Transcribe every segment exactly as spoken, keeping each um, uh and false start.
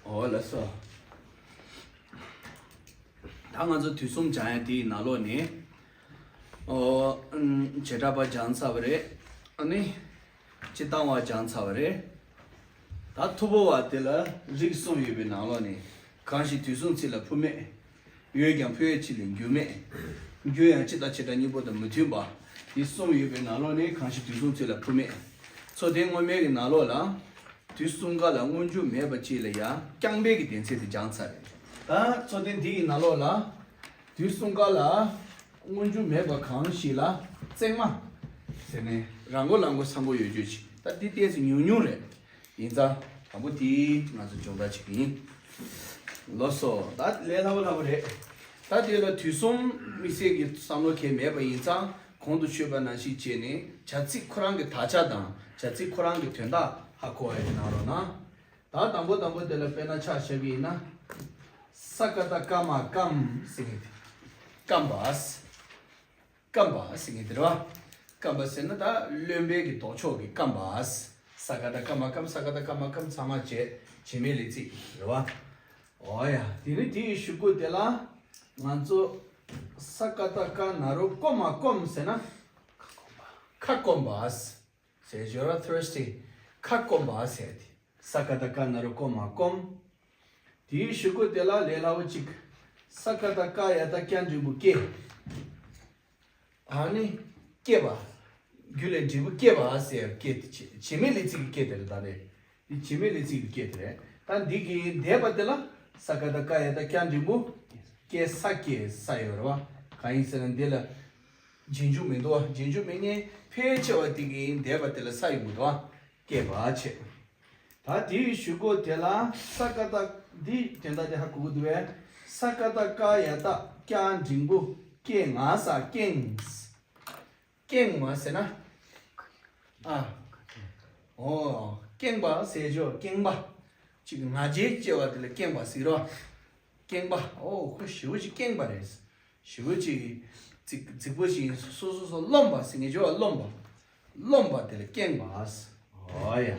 འོ་ལགས་སོ། ད་ང་ཚོ་དུས་གསུམ་སྦྱང་ཡ་དེའི་ནང་ལོགས་ནས། ཨོ། ཨམ། བྱེ་བྲག་པ་སྦྱངས་ཚར་བ་རེད། ཨ་ནི། སྤྱིར་བཏང་བ་སྦྱངས་ཚར་བ་རེད། ད་ཐུ་བོ་བ་དེ་ལ་རིགས་གསུམ་ཡོད་པའི་ནང་ལོགས་ནས། གང་ཞིག་དུས་གསུམ་ཚིག་ལ་འཕུར་མེད། ཡོད་ཀྱང་འཕོ་བའི་ཕྱིར་ལས་འགྱུར་མེད། འགྱུར་ཡང་སྤྱི་དང་བྱེ་བྲག་གཉིས་པོ་དང་མི་མཐུན་པ། འདི་གསུམ་ཡོད་པའི་ནང་ལོགས་ནས་གང་ཞིག་དུས་གསུམ་ཚིག་ལ་འཕུར་མེད། མཚོ་རྟེན་སྔོན་མའི་གི་ནང་ལོགས་ལ། དུས་གསུམ་ཀ་ལ་སྔོན་འཇུག་མེད་པ་ཅིག་ལ་ཡང་རྐྱང་པའི་གི་སྡེ་ཚན་དེ་སྦྱངས་ཚར་རེད། ད་མཚོ་རྟེན་འདི་ཡི་ནང་ལོགས་ལ། དུས་གསུམ་ཀ་ལ་སྔོན་འཇུག་མེད་པ་གང་ཞིག་ལ་བརྩེགས་མ་ཟེར་ནས་རང་མགོ་ལ་མགོ་ཚང་པོ་ཡོད་རྒྱུ་ཞིག་ད་འདི་ཏོག་ཙམ་ཉུང་ཉུང་རེད། ཡིན་ཙང་དང་པོ་དེ་ང་ཚོ་སྦྱོང་བརྡར་བྱེད་ཀྱི་ཡིན། ལགས་སོ། ད་ལས་སླ་པོ་སླ་པོ་རེད། ད་དེ་ལ་དུས་གསུམ་དམིགས་བསལ་གྱི་བསམ་བློ་གང་ཡང་མེད་པ་ཡིན་ཙང་གོང་དུ་ཞུས་པ་ནང་བཞིན་བྱས་ནས་བྱ་ཚིག་ཁོ་རང་གི་དག་ཆ་དང་བྱ་ཚིག་ཁོ་རང་གི་དོན་དག་ཧ་གོ་བ་ཡིན་གནང་རོགས་གནང་། ད་དང་པོ་དང་པོ་དེ་ལ་དཔེར་ན་ཆ་བཞག་གི་ཡིན་ན། ས་ཀ་བཏགས་སྐ་མ་སྐམ་ཟེར་གི་དེ། སྐམ་པ། སྐམ་པ་ཟེར་གི་དེ་རེད་བ། སྐམ་པ་ཟེར་ན་ད་རློན་པའི་གི་ལྡོག་ཕྱོགས་ཀྱི་སྐམ་པ། ས་ཀ་བཏགས་སྐ་མ་སྐམ། ས་ཀ་བཏགས་སྐ་མ་སྐམ་ཚང་མ་བྱས་བྱེད་མེད་ལས་ཚིག་རེད་བ། འོ་ཡ། དེ་ནི་དེའི་གཞུག་གུ་དེ་ལ་ང་ཚོ་ས་ཀ་བཏགས་སྐ་ན་རོ་སྐོ་མ་སྐོམ་ཟེར་ན། ཁ་སྐོམ་པ་ཟེར་ཞོར་ལ་thirsty། ཁ་སྐོམ་པ་ཟེར་དེ། ས་ཀ་བཏགས་སྐ་ན་རོ་སྐོ་མ་སྐོམ། དེའི་གཞུག་གུ་དེ་ལ་ལས་སླ་བོ་གཅིག་ས་ཀ་བཏགས་སྐ་ཡ་བཏགས་སྐྱ་འགྲེང་བུ་སྐྱེ། ཨ་ནི། སྐྱེས་པ། རྒྱུ་ལས་འབྲས་བུ་སྐྱེས་པ་ཟེར་སྐྱེ་དེ་བྱེད་མེད་ལས་ཚིག་གི་སྐྱེ་དེ་རེད་ད་རེད། འདི་བྱེད་མེད་ལས་ཚིག་གི་སྐྱེ་དེ་རེད། ད་འདི་གི་འདས་པ་དེ་ལ་ས་ཀ་བཏགས་སྐ་ཡ་བཏགས་སྐྱ་འགྲེང་བུ། སྐྱེ་ས་སྐྱེས་ས་ཡོད་རེད་བ། གང་ཡིན་ཟེར་ན་འདི་ལ། རྗེས་འཇུག་མི་འདུག་བ། རྗེས་འཇུག་མེད་མཁན་ཕལ་ཆེ་བ་དེ་གི་འདས་པ་དེ་ལ་ས་ཡོང་གི་འདུག་བ། སྐྱེས་པ་བྱེད། ད་དེའི་གཞུག་གུ་དེ་ལ་ས་ཀ་བཏགས་འདི་དོན་དག་དེ་ཧ་གོ་གི་འདུག་བས། ས་ཀ་བཏགས་སྐ་ཡ་བཏགས་སྐྱ་འགྲེང་བུ་སྐྱེ་ང་ས་སྐྱེངས། སྐྱེངས་མ་ཟེར་ན། ཨ། ཨོ། སྐྱེངས་པ་ཟེར་ཆོག་སྐྱེངས་པ། ཅིག་ང་རྒྱལ་སྐྱེ་བ་དེ་ལ་སྐྱེངས་པ་ཟེར་རོ། སྐྱེངས་པ། ཨོ་ཁོ་ཞེ་པོ་ཅིག་སྐྱེངས་པ་རེད། ཞེ་པོ་ཅིག་རྫིག་རྫིག་པོ་ཞིག་སོ་སོ་སོ་རློམ་པ་ཟེར་ངེས་ཆོག་རློམ་པ། རློམ་པ་དེ་ལ་སྐྱེངས་པ། ཨོ་ཡ།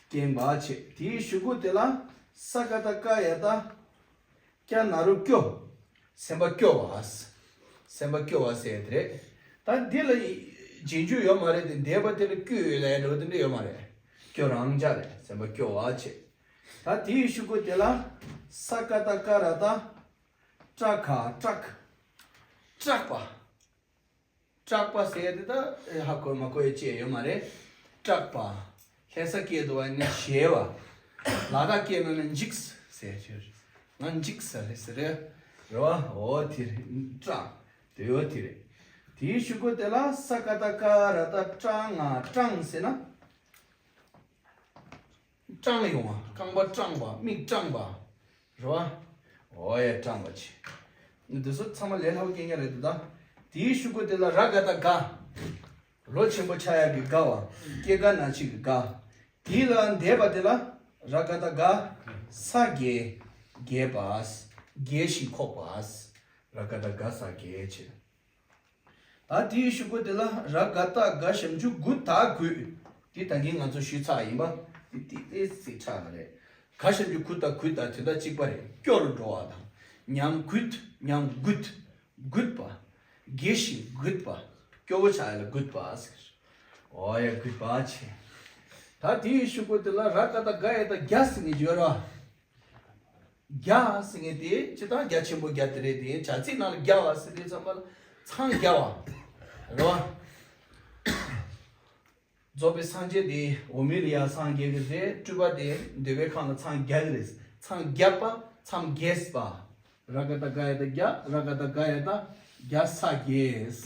སྐྱེངས་པ་བྱེད། དེའི་གཞུག་གུ་དེ་ལ་ས་ཀ་བཏགས་སྐ་ཡ་བཏགས། སྐྱ་ན་རོ་སྐྱོ། སེམས་པ་སྐྱོ་བ། སེམས་པ་སྐྱོ་བ་ཟེར་དེ་རེད། ད་འདི་ལ་རྗེས་འཇུག་ཡོད་མ་རེད་དེ་འདས་པ་དེ་ལ་སྐྱོ་ཡོད་ལ་འགྲོ་དེ་འདྲ་ཡོད་མ་རེད། སྐྱོ་རང་འཇགས་རེད། སེམས་པ་སྐྱོ་བ་བྱེད། ད་དེའི་གཞུག་གུ་དེ་ལ་ས་ཀ་བཏགས་སྐ་ར་བཏགས། སྐྲ་ཁ་སྐྲག་སྐྲག་པ། སྐྲག་པ་ཟེར་ཡ་དེ་ད་ཧ་གོ་མ་གོ་ཡ་ཅི་ཡང་ཡོད་མ་རེད། སྐྲག་པ། ལྷ་ས་སྐད་དུ་བ་ནི་ཞེ་བ། ལ་དྭགས་སྐད་ནང་ན་འཇིགས་ཟེར་ཞེས། ང་འཇིགས་ཟེར་རེད་ཟེར་རེད། རེད་བ། འོ་དེ་རེད། སྐྲག་དེ་འོ་དེ་རེད། དེའི་གཞུག་གུ་དེ་ལ་ས་ཀ་བཏགས་སྐ་ར་བཏགས་སྐྲ་ང་སྐྲངས་ཟེར་ན། སྐྲངས་ཡོང་བ། རྐང་པ་སྐྲངས་པ། མིག་སྐྲངས་པ། རེད་བ། འོ་ཡ་སྐྲངས་པ་བྱེད། འདི་ཚོ་ཚང་མ་ལས་སླ་པོ་སྐད་ཆ་རེད་འདུག་ད། དེའི་གཞུག་གུ་དེ་ལ་ར་ག་བཏགས་རྒ། རོ་ཆེན་པོ་ཆགས་ཡག་གི་རྒ་བ། སྐྱེ་རྒ་ན་འཆི་གི་རྒ། དེ་ལ་འདས་པ་དེ་ལ་ར་ག་བཏགས་རྒ། ས་རྒས། རྒས་པ། རྒས་ཤིང་འཁོགས་པ། ར་ག་བཏགས་རྒ་ས་རྒས་བྱེད། ད་དེའི་གཞུག་གུ་དེ་ལ་ར་ག་བཏགས་རྒ་ཞབས་ཀྱུ་རྒུ་ད་རྒུད། དེ་ད་གིན་ང་ཚོ་ཞུས་ཚར་ཡིན་པ། དེ་དེ་དེ་ཚིག་ཁྲག་རེད། རྒ་ཞབས་ཀྱུ་རྒུ་ད་རྒུད་ད་དོན་དག་གཅིག་པ་རེད། སྐྱོ་རུ་འགྲོ་བ་དང་། ཉམས་རྒུད། ཉམས་རྒུད། རྒུད་པ། རྒས་ཤིང་རྒུད་པ། སྐྱོ་བོ་ཆགས་ཡ་ལ་རྒུད་པ་ཟེར། འོ་ཡ་རྒུད་པ་བྱེད། ད་དེའི་གཞུག་གུ་དེ་ལ་ར་ག་བཏགས་རྒ་ཡ་བཏགས་རྒྱ་ཟེར་ནས་ཡོད་ར། རྒྱ་ཟེར་མཁན་དེ་སྤྱིར་བཏང་རྒྱ་ཆེན་པོ་རྒྱ་དེ་རེད་དེ། བྱ་ཚིག་ནང་ལ་རྒྱ་བ་ཟེར་དུས་ཙམ་པ་ལ་འཚང་རྒྱ་བ་རེད་བ། རྫོགས་པའི་སངས་རྒྱས་དེ་འོག་མིན་ལ་ཡང་སངས་རྒྱས་ཀྱི་རེད། སྤྲུལ་པ་དེ་འདོད་པའི་ཁམས་ལ་འཚང་རྒྱ་གི་རེད། འཚང་རྒྱ་པ། མཚམས་རྒྱས་པ། ར་ག་བཏགས་རྒ་ཡ་བཏགས་རྒྱ། ར་ག་བཏགས་རྒ་ཡ་བཏགས་རྒྱ་ས་རྒྱས།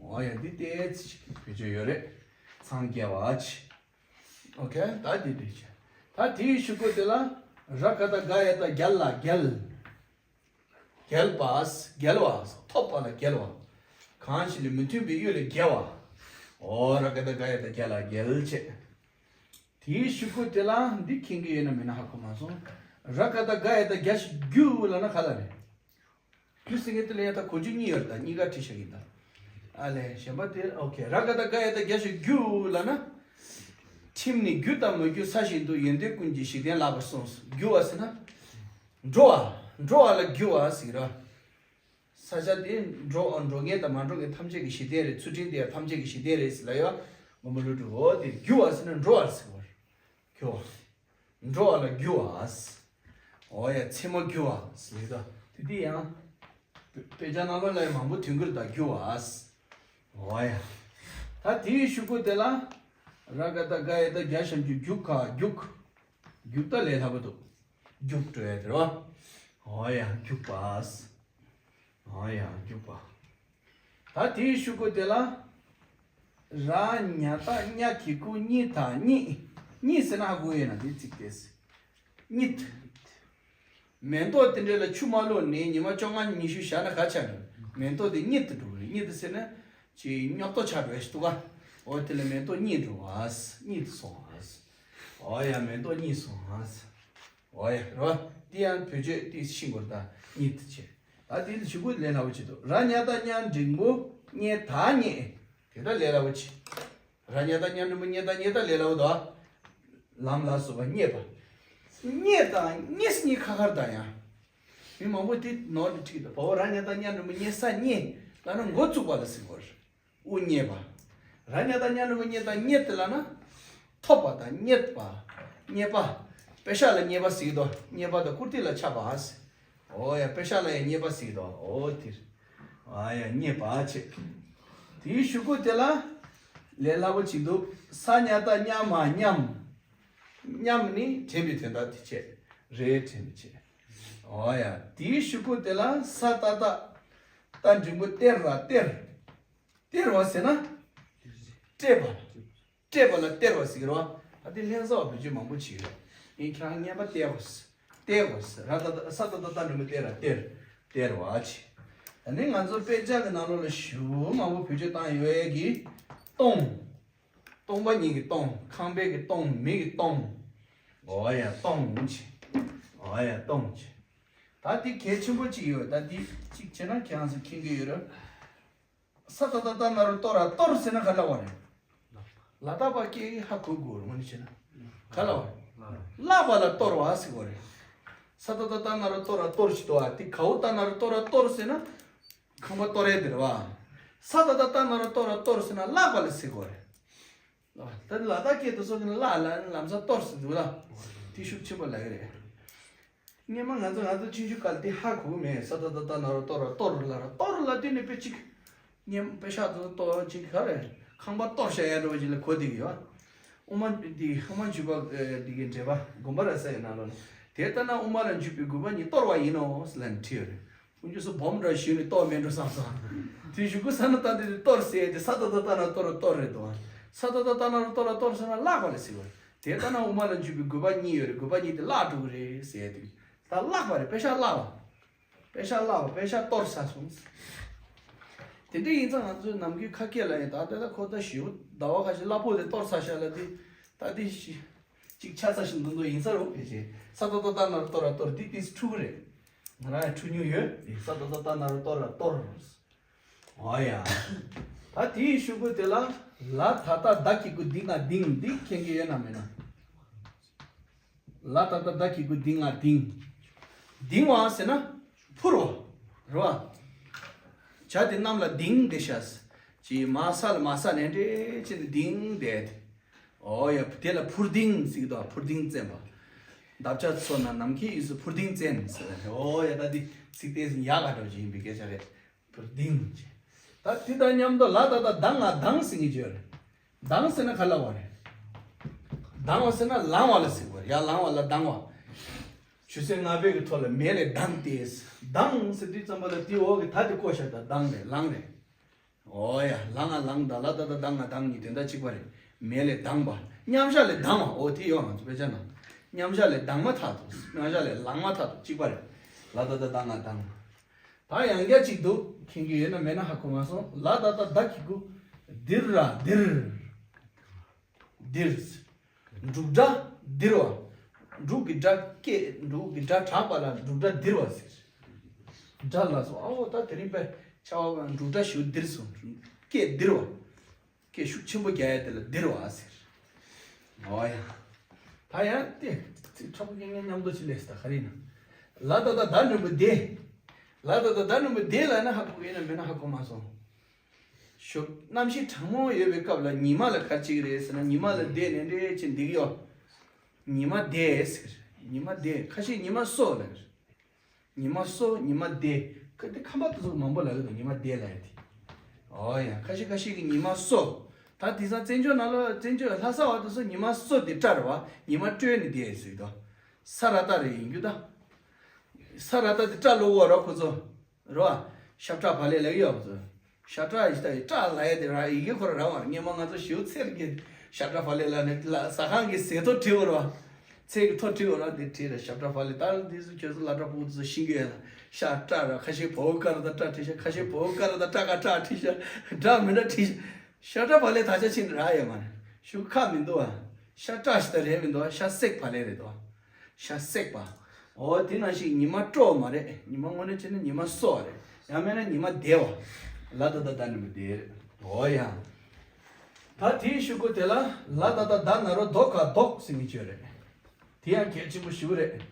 འོ་ཡ་འདི་ཏོག་ཙམ་བེད་སྤྱོད་ཡོད་རེད། འཚང་རྒྱ་བ་ཆེ། ཨོ་ཁེ། ད་འདི་འདྲ་བྱས། ད་དེའི་གཞུག་གུ་དེ་ལ་ར་ག་བཏགས་རྒ་ཡ་བཏགས་རྒྱལ་ལ་རྒྱལ། རྒྱལ་བ། རྒྱལ་བ། ཐོབ་པ་ལ་རྒྱལ་བ། གང་ཞིག་ལས་མི་མཐུན་པའི་གཡུལ་ལས་རྒྱལ་བ། ཨོ་ར་ག་བཏགས་རྒ་ཡ་བཏགས་རྒྱལ་ལ་རྒྱལ་བྱས། དེའི་གཞུག་གུ་དེ་ལ་འདི་མཁྱེན་གྱི་ཡོད་ན་མེད་ན་ཧ་གོ་མ་སོང་། ར་ག་བཏགས་རྒ་ཡ་བཏགས་རྒྱ་ཞབས་ཀྱུ་ལབ་ན་ག་ལ་རེད། རྒྱུ་ཟེར་མཁན་དེ་ལ་ཡ་ད་གོ་རྒྱུ་གཉིས་ཡོད་རེད། ད་གཉིས་ཀ་བྲིས་བཞག་གི་ད། ཨ་ལས་གཞན་པ་དེ་ཨོ་ཁེ། ར་ག་བཏགས་རྒ་ཡ་བཏགས་རྒྱ་ཞབས་ཀྱུ་ལབ་ན། ཁྲིམས་ནི་རྒྱུ་དང་མ་རྒྱུ་ས་བཞིན་དུ། ཡོན་ཏན་ཀུན་གྱི་འཇིག་རྟེན་ལགས་པར་གསུངས། རྒྱུ་བ་ཟེར་ན། འགྲོ་བ། འགྲོ་བ་ལ་རྒྱུ་བ་ཟེར་གི་རེད། ས་ཆ་དེ་འགྲོ་འགྲོ་མཁན་དང་མ་འགྲོ་མཁན་ཐམས་ཅད་ཀྱི་གཞི་རྟེན་རེད། ཚུལ་ཁྲིམས་དེ་ཡང་ཐམས་ཅད་ཀྱི་གཞི་རྟེན་རེད་ཟེར་ལབ་ཡོད། མགོན་པོ་ཀླུ་སྒྲུབ། འོ་དེ་རྒྱུ་བ་ཟེར་ན་འགྲོ་བ་ཟེར་བ་རེད། རྒྱུ་བ། འགྲོ་བ་ལ་རྒྱུ་བ། འོ་ཡ། མཚན་མོ་རྒྱུ་བ་ཟེར་གི་འདུག་དེ་དེ་ཡང་དཔེ་ཆ་ནང་ལོགས་ལ་ཡང་མང་པོ་ཐོན་གི་རེད། ད་རྒྱུ་བ། འོ་ཡ། ད་དེའི་གཞུག་གུ་དེ་ལ་ར་ག་བཏགས་རྒ་ཡ་བཏགས་རྒྱ་ཞབས་ཀྱུ་རྒྱུ་ག་རྒྱུག་རྒྱུག་ད་ལས་སླ་པོ་འདུག་རྒྱུག་འགྲོ་ཡ་དེ་རེད་བ། འོ་ཡ། རྒྱུག་པ། འོ་ཡ། རྒྱུག་པ། ད་དེའི་གཞུག་གུ་དེ་ལ། ར་ཉ་བཏགས་རྙ་གི་གུ་རྙི་དང་རྙེད། རྙེད་ཟེར་ན་ཧ་གོ་ཡོད་ན་དེ་ཚིག་དེ། རྙེད། མེ་ཏོག་དེ་འདྲ་ལ་ཆུ་མ་བླུགས་ནས་ཉི་མ་བཅོ་ལྔ་ཉི་ཤུ་བཞག་ན་ག་ཆགས་འགྲོ། མེ་ཏོག་དེ་རྙེད་དུ་འགྲོ་གི་རེད། རྙེད་དུ་ཟེར་ན་ཅིག་རྙོག་ཏོ་ཆགས་འགྲོ་ཞིག་འདུག་ག་འོ་དེ་ལ་མེ་ཏོག་རྙེད་འགྲོ་བ། རྙེད་སོང་བ། འོ་ཡ། མེ་ཏོག་རྙེད་སོང་བ། འོ་ཡ། རེད་བ། དེ་ཡང་བེད་སྤྱོད་དེ་ཤེས་དགོས་རེད། ད་རྙེད་བྱས། ད་དེ་ལ་གཞུག་གུ་ལས་སླ་པོ་ཅིག་འདུག་ར་ཉ་བཏགས་རྙ་འགྲེང་བུ་རྙེད་ད་རྙེད། དེ་ད་ལས་སླ་པོ་ཅིག་ར་ཉ་བཏགས་རྙ་འགྲེང་བུ་རྙེད་ད་རྙེད། ད་ལས་སླ་པོ་འདུག་ལམ་ལ་སོགས་པ་རྙེད་པ། རྙེད་དང་རྙེད་གཉིས་ཁ་ཁར་ད་ཡང་། མི་མང་པོ་དེ་ནོར་ནས་ཁྲིད་འདུག་བ། འོ་ར་ཉ་བཏགས་རྙ་འགྲེང་བུ་རྙེད་ས་རྙེད་ལབ་ན་མགོ་བཙུགས་པ་ལ་ཟེར་གི་རེད། དབུ་བརྙེས་པ། ར་ཉ་བཏགས་རྙ་འགྲེང་བུ་རྙེད་ད་རྙེད་དེ་ལབ་ན། ཐོབ་པ་དང་རྙེད་པ། རྙེད་པ། པེ་ཤག་ལ་རྙེད་པ་ཟེར་གི་འདུག་རྙེད་པ་དང་བཀུར་སྟི་ལ་ཆགས་པ་ཟེར། འོ་ཡ། པེ་ཤག་ལ་ཡང་རྙེད་པ་ཟེར་གི་འདུག་འོ་དེ་རེད། ཨ་ཡ། རྙེད་པ་བྱས། དེའི་གཞུག་གུ་དེ་ལ་ལས་སླ་པོ་ཅིག་འདུག་ས་ཉ་བཏགས་སྙ་མ་སྙམ། སྙམ་ནི་དྲན་པའི་དོན་དག་དེ་བྱས། རེད། དྲན་པའི་བྱས། འོ་ཡ། དེའི་གཞུག་གུ་དེ་ལ་ས་ཏ་བཏགས་སྟ་འགྲེང་བུ་སྟེར་ར་སྟེར། སྟེར་བ་ཟེར་ན། སྤྲད་པ། སྤྲད་པ་ལ་སྟེར་བ་ཟེར་གི་རེད་བ། ད་དེ་ལྷན་ས་བ་བེད་སྤྱོད་མང་པོ་བྱེད་ཀྱི་རེད། ཡིན་ཁྱེད་རང་རྔན་པ་སྟེར་བ་ཟེར། སྟེར་བ་ཟེར། ར་ཏ་བཏགས་ས་ཏ་བཏགས་སྟ་འགྲེང་བུ་སྟེ་ར་སྟེར། སྟེར་བ་བྱས། ད་ནི་ང་ཚོ་དཔེ་ཆ་གི་ནང་ལོགས་ལ་ཞེ་པོ་མང་པོ་བེད་སྤྱོད་བཏང་ཡོད་ཡས་ཀྱི་སྟོང་། སྟོང་པ་ཉིད་ཀྱི་སྟོང་། ཁང་པའི་གི་སྟོང་། མི་གི་སྟོང་། འོ་ཡ། སྟོང་བྱས། འོ་ཡ། སྟོང་བྱས། ད་འདི་གལ་ཆེན་པོ་གཅིག་ཡོད། ད་འདི་གཅིག་བྱས་ན་ཁྱེད་རང་ཚོ་མཁྱེན་གྱི་ཡོད་རེད། ས་ཏ་བཏགས་སྟ་ན་རོ་སྟོ་ར་སྟོར་ཟེར་ན་ག་ལབ་པ་རེད། ལ་དྭགས་པ་སྐད་ཧ་གོ་དགོས་རེད། དངོས་གནས་བྱས་ན་ག་ལབ་པ་རེད། བརླག་པ་ལ་སྟོར་བ་ཟེར་གོ་རེད། ས་ཏ་བཏགས་སྟ་ན་རོ་སྟོ་ར་སྟོར་ཞིག་འདུག་བ། དེ་གའུ་ཏ་ན་རོ་སྟོ་ར་སྟོར་ཟེར་ན་ཁང་པ་སྟོར་ཡས་དེ་རེད་བ། ས་ཏ་བཏགས་སྟ་ན་རོ་སྟོ་ར་སྟོར་ཟེར་ན་བརླག་པ་ལ་ཟེར་གོ་རེད། ད་ལ་དྭགས་སྐད་དུ་སོང་ན་བརླག་ལ་ལམ་སང་སྟོར་ཟེར་འདུག་ལ། དེ་ཤུགས་ཆེན་པོ་ལབ་ཀྱི་རེད། སྔོན་མ་ང་ཚོ་ང་ཚོ་ཆུང་ཆུང་སྐབས་དེ་ཧ་གོ་གི་མེད། ས་ཏ་བཏགས་སྟ་ན་རོ་སྟོ་ར་སྟོར་ལབ་ར། སྟོར་ལབ་དུས་ནས་དཔེ་གཅིག་སྔོན་དཔེ་ཤག་ཏུ་གཏོར་གཅིག་ག་རེ་ཁང་པ་གཏོར་བཞག་ཡ་འདྲ་བོ་ཅིག་ལ་གོ་བསྡད་ཀྱི་ཡོད། དབུ་མ་འདི་དབུ་མ་འཇུག་པ་འདི་གི་འགྲེལ་པ་དགོངས་པ་རབ་གསལ་ཡི་ནང་ལོགས་ནས། དེ་ལྟ་ན་དབུ་མ་ལ་འཇུག་པའི་དགོས་པ་ཉིད་སྟོར་བ་ཡིན་ནོ་ཟེར་ལབ་ནས་བྲིས་ཡོད་རེད། དཀོན་མཆོག་གསུམ་སྦོམ་འདྲ་ཞུས་ནས་གཏོར་མེད་འགྲོ་བསམ་སོང་། དེ་གཞུག་གུ་ས་ན་ཏ་འདི་དེ་གཏོར་ཟེར་ཏེ་ས་ཏ་བཏགས་སྟ་ན་རོ་སྟོ་ར་སྟོར་རེད་དོ། ས་ཏ་བཏགས་སྟ་ན་རོ་སྟོ་ར་སྟོར་ཟེར་ན་བརླག་པ་ལ་ཟེར་བ་རེད། དེ་ལྟ་ན་དབུ་མ་ལ་འཇུག་པའི་དགོས་པ་གཉིས་ཡོད་རེད། དགོས་པ་གཉིས་དེ་བརླག་འགྲོ་གི་རེད་ཟེར་དུས་ད་བརླག་པ་རེད། དཔེ་ཤག་བརླག་པ། དཔེ་ཤག་བརླག་པ། དཔེ་ཤག་གཏོར་ཚར་སོང་། དེ་འདྲ་ཡིན་ཙང་ང་ཚོའི་ནམ་རྒྱུན་ཁ་སྐད་ལ་ཡང་ད་ལྟ་ད་ཁོ་ད་ཞེ་པོ་ཟླ་བ་ཁ་ཤས་གླ་ཕོགས་དེ་གཏོར་ཚར་ཤག་ལབ་དུས་ད་དེ་ཞི་གཅིག་ཆ་ཚང་ཞིག་འདུག་འདུག་ཡིན་ས་རུང་ཕལ་ཆེར་ས་ཏ་བཏགས་སྟ་ན་རོ་སྟོ་ར་སྟོར་འདི་ཏིས་འཁྲུག་གི་རེད། ང་རང་ཡང་འཁྲུག་མྱོང་ཡོད། ས་ཏ་བཏགས་སྟ་ན་རོ་སྟོ་ར་སྟོར། འོ་ཡ། ད་དེའི་གཞུག་གུ་དེ་ལ་ལ་ད་ལྟ་ད་གི་གུ་འདི་ང་འདིང་འདི་མཁྱེན་གྱི་ཡོད་ན་མེད་ན། ལ་ད་ལྟ་ད་གི་གུ་འདི་ང་འདིང་། འདིང་བ་ཟེར་ན་འཕུར་བ་རེད་བ། བྱ་དེ་གནམ་ལ་ལྡིང་བསྡད་ཤག་ཅེས་མ་ས་ལ་མ་ས་ནས་འདྲེ་ཅེས་ནས་ལྡིང་བསྡད་དེ། འོ་ཡ། དེ་ལ་འཕུར་ལྡིང་ཟེར་གི་འདུག་འཕུར་ལྡིང་བཙན་པ། འདབ་ཆགས་ཚོ་ན་ནམ་མཁའི་དབྱིངས་སུ་འཕུར་ལྡིང་བཙན་ཟེར་བ་རེད། འོ་ཡ། ད་འདི་ཚིག་ཏོག་ཙམ་ཡག་ག་འདྲ་ཅིག་ཡིན་པའི་སྐད་ཆ་རེད། འཕུར་ལྡིང་བྱས། ད་དེ་དང་མཉམ་དུ་ལ་ད་ལྟ་ལྡང་ང་ལྡང་ཟེར་གྱི་ཡོད་རེད། ལྡང་ཟེར་ན་ག་ལབ་པ་རེད། ལྡང་བ་ཟེར་ན་ལངས་བ་ལ་ཟེར་བ་རེད། ཡར་ལངས་བ་ལ་ལྡང་བ། ཆུ་ཚོད་ལྔ་པའི་གི་ཐོག་ལ་མེ་ལས་ལྡང་སྟེ། ལྡང་ཟེར་དུས་ཙམ་པ་ལ་དེ་འོག་གི་ད་དེ་བཀོད་བཞག་ད་ལྡང་རེད། ལངས་རེད། འོ་ཡ། ལ་ང་ལངས་དང་ལ་ད་ལྟ་ལྡང་ང་ལྡང་གཉིས་དོན་དག་གཅིག་པ་རེད། མེ་ལས་ལྡང་བ། མཉམ་བཞག་ལས་ལྡང་བ། འོ་དེ་ཡོད་ང་ཚོ་དཔེ་ཆ་ནང་། མཉམ་བཞག་ལས་ལྡང་མ་ཐག་ཏུ། མཉམ་བཞག་ལས་ལངས་མ་ཐག་ཏུ་གཅིག་པ་རེད། ལ་ད་ལྟ་ལྡང་ང་ལྡང་། ད་ཡང་བསྐྱར་གཅིག་འདུག་མཁྱེན་གྱི་ཡོད་ན་མེད་ན་ཧ་གོ་མ་སོང་། ལ་ད་ལྟ་ད་གི་གུ་ལྡིར་ར་ལྡིར། ལྡིར། འབྲུག་སྒྲ་ལྡིར་བ། འབྲུག་གི་སྒྲ་སྐད། འབྲུག་གི་སྒྲ་གྲགས་པ་ལ་འབྲུག་སྒྲ་ལྡིར་བ་ཟེར། སྒྲ་ལ་སོགས། ཨའོ་ད་དེ་རིང་དཔེ་ཆ་བ་འབྲུག་སྒྲ་ཞིག་ལྡིར་སོང་། སྐད་ལྡིར་བ། སྐད་ཤུགས་ཆེན་པོ་རྒྱག་ཡ་དེ་ལ་ལྡིར་བ་ཟེར། ཨོ་ཡ། ད་ཡང་དེ་ཚིག་ཁྲ་པོ་སྐད་ངན་མཉམ་དུ་ཅི་ལས་ད་ག་རེ་ཡིན་ན། ལ་ད་ད་ད་འགྲེང་བུ་དེ། ལ་ད་ད་ད་འགྲེང་བུ་དེ་ལ་ན་ཧ་གོ་གི་ཡིན་ན་མེད་ན་ཧ་གོ་མ་སོང་། ཞོག་གནམ་གཤིས་གྲང་མོ་ཡོད་པའི་སྐབས་ལ་ཉི་མ་ལ་ག་རེ་བྱེད་ཀྱི་རེད་ཟེར་ན། ཉི་མ་ལ་བསྡད་ནས་འདྲེ་ཅིག་འདེགས་ཡོད། ཉི་མ་བསྡད་ཟེར། ཉི་མ་བསྡད། ཁ་ཤས་ཉི་མ་གསོ་ལབ་ཀྱི་རེད། ཉི་མ་གསོ། ཉི་མ་བསྡད། ཁ་དེ་ཁམས་པ་དེ་ཚོ་མང་པོ་ལབ་ཀྱི་འདུག་ཉི་མ་བསྡད་ལབ་ཡ་དེ། ཨོ་ཡ། ཁ་ཤས་ཁ་ཤས་ཀྱིས་ཉི་མ་གསོ། ད་དེང་སང་བཙན་བྱོལ་ནང་ལ་བཙན་བྱོལ་ལྷ་ས་བ་དེ་ཚོ་ཉི་མ་གསོ་དེ་སྐྲ་རེད་བ། ཉི་མ་སྤྲོས་ནས་བསྡད་ཟེར་གྱི་འདུག་ས་ར་ཏ་རེད་ཡིན་རྒྱུ་ད། ས་ར་ཏ་དེ་སྐྲ་ལོག་གོ་ར་ཁོ་ཚོ། རེད་བ། ཤ་ཁྲག་བག་ལེབ་ལབ་ཀྱི་ཡོད་པ་ཚོ། ཤ་ཁྲག་ཡི་ད་ཡི་སྐྲ་ལབ་ཡ་དེ་ར་ཡི་གེ་ཁོ་ར་ར་བ་ར། སྔོན་མ་ང་ཚོ་ཞེའུ་ཚེར་གྱི་ཤ་ཁྲག་བག་ལེབ་ལབ་ནས་ལ་ཟ་ཁང་གི་ཟས་ཐོ་བྲིས་པ་རེད་བ། ཚལ་གྱི་ཐོ་བྲིས་པ་ར་དེ་བྲིས་ར་ཤ་ཁྲག་བག་ལེབ། ད་འདི་ཚོ་ཁྱོད་ཚོ་སློབ་གྲྭ་ཕྲུ་གུ་ཚོ་ཤེས་ཀྱི་ཡོད་ལ། ཤ་སྐྲ་ར་ཁ་ཤས་བོའུ་ཀ་ར་ད་སྐྲ་བྲིས་ཤག་ཁ་ཤས་བོའུ་ཀ་ར་ད་སྐྲ་ཀ་སྐྲ་བྲིས་ཤག་འདྲ་མི་འདྲ་བྲིས་ཤག་ཤ་ཁྲག་བག་ལེབ་ད་ཆ་ཕྱིན་ར་ཡོད་མ་རེད། ཤུ་ཁ་མི་འདུག་ཨ། ཤ་སྐྲ་ཞིག་ད་རེད་མི་འདུག་ཨ། ཤ་སྲེག་བག་ལེབ་རེད་འདུག་ཨ། ཤ་སྲེག་པ། འོ་དེ་ནང་བཞིན་ཉི་མ་སྤྲོ་བ་མ་རེད། ཉི་མ་དངོས་གནས་བྱས་ན་ཉི་མ་གསོ་བ་རེད། ཡང་མིན་ན་ཉི་མ་བསྡད་པ། ལ་ད་ད་ད་ནི་མི་བསྡད་རེད། འོ་ཡ། ད་དེའི་ཤུ་གུ་དེ་ལ་ལ་ད་ད་ད་ན་རོ་དོ་ག་ལྡོག་ཟེར་མི་ཅོ་རེད། དེ་ཡང་གལ་ཆེན་པོ་ཞུ་རེད།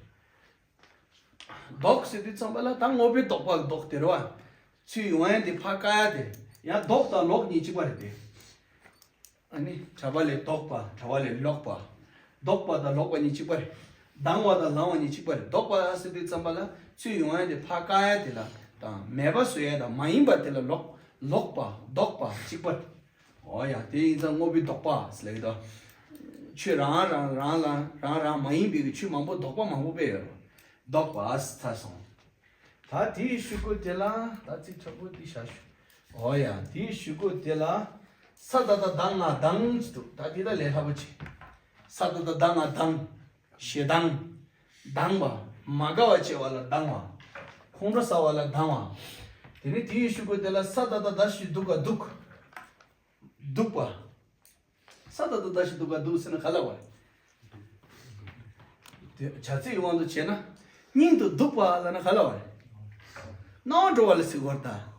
ལྡོག་ཟེར་དུས་ཙམ་པ་ལ་ད་དངོས་པོའི་ལྡོག་པ་ལྡོག་དེ་རེད་བ། ཚུར་ཡོང་ཡ་དེ་ཕར་བཀག་ཡ་དེ། ཡང་ལྡོག་དང་ལོག་གཉིས་གཅིག་པ་རེད་དེ། ཨ་ནི་གྲྭ་པ་ལས་ལྡོག་པ། གྲྭ་པ་ལས་ལོག་པ། ལྡོག་པ་དང་ལོག་པ་གཉིས་གཅིག་པ་རེད། ལྡང་བ་དང་ལང་བ་གཉིས་གཅིག་པ་རེད། ལྡོག་པ་ཟེར་དུས་ཙམ་པ་ལ་ཚུར་ཡོང་ཡ་དེ་ཕར་བཀག་ཡ་དེ་ལ་དང་མེད་པ་བཟོ་ཡ་དང་མ་ཡིན་པ་དེ་ལ་ལོག་ལོག་པ་ལྡོག་པ་གཅིག་པ་རེད། འོ་ཡ། དེ་ཡིན་ཙང་དངོས་པོའི་ལྡོག་པ་ཟེར་ལབ་ཀྱི་འདུག་ཆོས་རང་རང་རང་ལ་རང་རང་མ་ཡིན་པའི་གི་ཆོས་མང་པོ་ལྡོག་པ་མང་པོ་སྤེལ་ཡོད་རེད། ལྡོག་པ་ཚར་སོང་། ད་དེའི་ཤུ་གུ་དེ་ལ་ད་ཚིག་ཁྲ་པོ་དེ་བཞག་ཞུ། འོ་ཡ། དེའི་ཤུ་གུ་དེ་ལ་ས་ད་ད་ད་ང་དང་ཅི་འདུག་ད་དེ་ད་ལས་སླ་པོ་ཆེ། ས་ད་ད་ད་ང་དང་། ཞེ་སྡང་། སྡང་བ། མ་དགའ་བ་བྱེད་པ་ལ་སྡང་བ། ཁོང་ཁྲོ་ཟ་བ་ལ་སྡང་བ། དེ་ནས་དེའི་ཤུ་གུ་དེ་ལ་ས་ད་ད་ད་ཞིག་འདུག་ག་འདུག་སྡུག་པ། ས་ད་ད་ད་ཞིག་འདུག་ག་འདུག་ཟེར་ན་ག་ལ་བ། དེ་བྱ་ཚིག་གི་དབང་དུ་བྱས་ན། སྙིང་དུ་སྡུག་པ་ལབ་ན་ག་ལ་བ། སྣང་བ་འགྲོ་བ་ལ་ཟེར་བར་ད།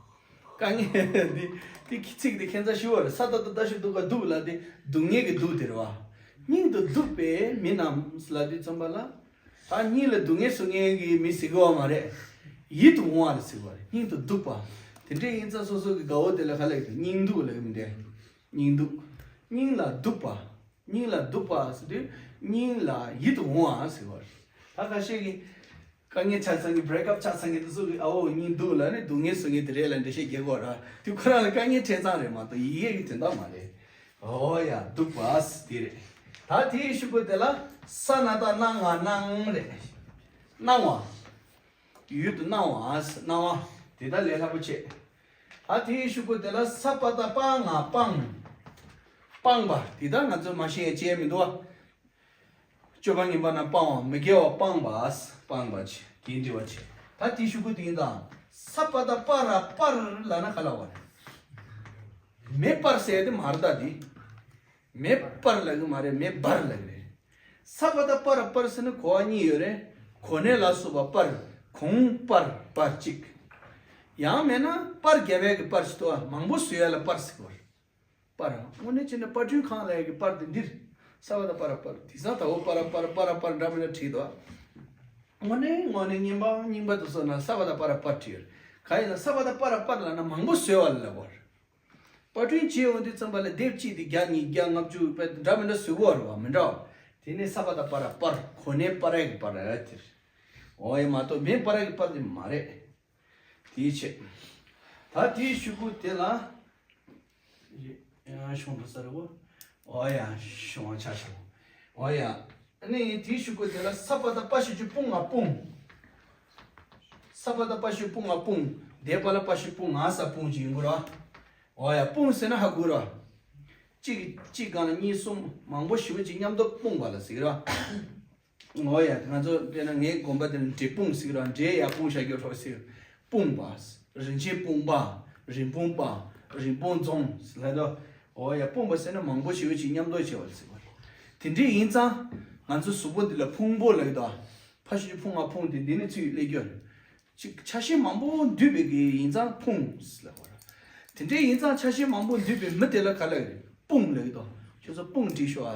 དཀའ་ངལ་འདི་འདི་ཚིག་འདི་ཁྱེད་ཚ་ཞུ་བར་ས་ད་ད་ད་ཞིག་འདུག་ག་འདུག་ལ་དེ་སྡུག་བསྔལ་གྱི་སྡུག་དེ་རེད་བ། སྙིང་དུ་སྡུག་པའི་མི་རྣམས་ལ་དུས་ཙམ་པ་ལ། ད་སྙིང་ལ་སྡུག་བསྔལ་བཟོ་མཁན་གྱི་མི་ཟེར་གི་བ་མ་རེད། ཡིད་དུ་འོང་བ་ལ་ཟེར་བ་རེད། སྙིང་དུ་སྡུག་པ། དེ་འདྲའི་ཡིན་ཙང་སོ་སོ་གི་དགའ་བོ་དེ་ལ་ག་ལབ་ཀྱི་འདུག་སྙིང་སྡུག་ལབ་ཀྱི་མི་འདུག་སྙིང་སྡུག་སྙིང་ལ་སྡུག་པ། སྙིང་ལ་སྡུག་པ་ཟེར་དུས་སྙིང་ལ་ཡིད་དུ་འོང་བ་ཟེར་བ་རེད། ད་ཁ་ཤས་ཀྱིས་དཀའ་ངལ་ཆ་ཚང་གི་བྷི་རེག་ཨབ་ཆ་ཚང་གི་དེ་ཚོ་གི་ཨ་འོ་སྙིང་སྡུག་ལབ་ནས་སྡུག་བསྔལ་བཟོ་མཁན་དེ་རེད་ལབ་འགྲེལ་བཤད་རྒྱག་གི་ཡོད་རེད། དེ་ཁོ་རང་ལ་དཀའ་ངལ་འཕྲད་ཙང་རེད་མ་གཏོགས་ཡི་གེ་གི་དོན་དག་མ་རེད། འོ་ཡ། སྡུག་པ་ཟེར་དེ་རེད། ད་དེའི་ཤུ་གུ་དེ་ལ་ས་ན་ད་སྣང་ང་སྣང་རེད། སྣང་བ། ཡུལ་དུ་སྣང་བ། སྣང་བ། དེ་ད་ལས་སླ་པོ་བྱས། ད་དེའི་ཤུ་གུ་དེ་ལ་ས་པ་ད་སྤ་ང་སྤང་། སྤངས་པ། དེ་ད་ང་ཚོ་མ་ཤེས་ཡ་ཅི་ཡང་མི་འདུག་བ། སྤྱོད་པ་ངན་པ་རྣམས་སྤང་བ། མི་དགེ་བ་སྤངས་པ། སྤངས་པ་བྱས། དེའི་འབྲེལ་བ་བྱས། ད་དེའི་ཤུ་གུ་དེ་ཡིན་ཙང་། ས་པ་ད་སྤ་ར་སྤར་ལབ་ན་ག་ལ་བ་རེད། མེ་སྤར་ཟེར་ཡ་དེ་མ་རེད་ད་དེ། མེ་སྤར་ལབ་གི་མ་རེད། མེ་འབར་ལབ་གི་རེད། ས་པ་ད་སྤ་ར་སྤར་ཟེར་ན་གོ་བ་གཉིས་ཡོད་རེད། གོ་གནས་ལ་སོགས་པ་སྤར། གོང་སྤར་སྤར་གཅིག་ཡང་མེད་ན་སྤར་རྒྱབ་ཡ་གི་སྤར་ཞིག་འདུག་བ། མང་པོ་བཟོ་ཡ་ལ་སྤར་ཟེར་གི་རེད། སྤར། དངོས་གནས་བྱས་ན་པར་སྐྲུན་ཁང་ལ་ཡ་གི་སྤར་དེ་འདིར། ས་པ་ད་སྤ་ར་སྤར། དེང་སང་ད་འོ་སྤ་ར་སྤར་སྤ་ར་སྤར་འདྲ་མི་འདྲ་བྲིས་འདུག་བ། དངོས་གནས་དངོས་གནས་རྙིང་པ་རྙིང་པ་དེ་ཚོ་ན་ས་པ་ད་སྤ་ར་སྤར་བྲིས་ཡོད་རེད། གང་ཡིན་ན་ས་པ་ད་སྤ་ར་སྤར་ལབ་ན་མང་པོ་བཟོས་པ་ལ་ལབ་པ་རེད། པར་སྐྲུན་བྱེད་འོང་དུས་ཙམ་པ་ལ་དེབ་གཅིག་དེ་བརྒྱ་ཉིས་བརྒྱ་ལྔ་བཅུ་དཔེ་འདྲ་མི་འདྲ་བཟོ་གི་ཡོད་རེད་བ། མི་འདྲ་བ། དེ་ནས་ས་པ་ད་སྤ་ར་སྤར། གོ་གནས་སྤར་ཡ་གི་སྤར་དེ་རེད། འོ་ཡ། མ་གཏོགས་མེ་སྤར་ཡ་གི་སྤར་དེ་མ་རེད། དེའི་ཆེད། ད་དེའི་ཤུ་གུ་དེ་ལ། ཡང་ཤོང་འགྲོ་ས་རེད་བ། འོ་ཡ། ཤོང་བ་ཆ་ཤོག་འོ་ཡ། ཨ་ནི་དེའི་ཤུ་གུ་དེ་ལ་ས་པ་ད་སྤ་ཞབས་ཀྱུ་སྤུ་ང་སྤུངས། ས་པ་ད་སྤ་ཞབས་ཀྱུ་སྤུ་ང་སྤུངས། དེ་པ་ལ་སྤ་ཞབས་ཀྱུ་སྤུ་ང་ས་སྤུངས་ཅིག་ཡིན་དགོས་ར། འོ་ཡ། སྤུངས་ཟེར་ན་ཧ་གོ་ར། གཅིག་གཅིག་སྒང་ལ་གཉིས་གསུམ་མང་པོ་ཞེ་པོ་ཅིག་མཉམ་དུ་སྤུངས་པ་ལ་ཟེར་གི་ར། འོ་ཡ། ང་ཚོ་དཔེར་ན་ངའི་དགོན་པ་དེ་ལ་འབྲས་སྤུངས་ཟེར་གི་ར། འབྲས་ཡར་སྤུངས་བཞག་རྒྱུ་རོ་ཟེར། སྤུངས་པ། རིན་ཆེན་སྤུངས་པ། རིན་སྤུངས་པ། རིན་སྤུངས་རྫོང་ཟེར་ལབ་དོ། འོ་ཡ། སྤུངས་པ་ཟེར་ན་མང་པོ་ཞེ་པོ་ཅིག་མཉམ་དུ་བྱས་པ་ལ་ཟེར་བ་རེད། དེ་འདྲས་ཡིན་ཙང་ང་ཚོ་གཟུགས་པོ་འདི་ལ་ཕུང་པོ་ལབ་ཀྱི་འདུག་སྤ་ཞབས་ཀྱུ་སྤུ་ང་སྤུངས་དེ་འདི་ནས་ཚུར་སླེབས་རྒྱུ་རེད། ཅིག་ཆ་ཤས་མང་པོ་འདུས་པའི་གི་ཡིན་ཙང་ཕུང་ཟེར་ལབ་པ་རེད། དེ་འདྲས་ཡིན་ཙང་ཆ་ཤས་མང་པོ་འདུས་པའི་མི་དེ་ལ་ག་ལབ་ཀྱི་རེད། སྤུངས་ལབ་ཀྱི་འདུག་ཁྱོད་ཚོ་སྤུངས་བྲིས་ཤོག་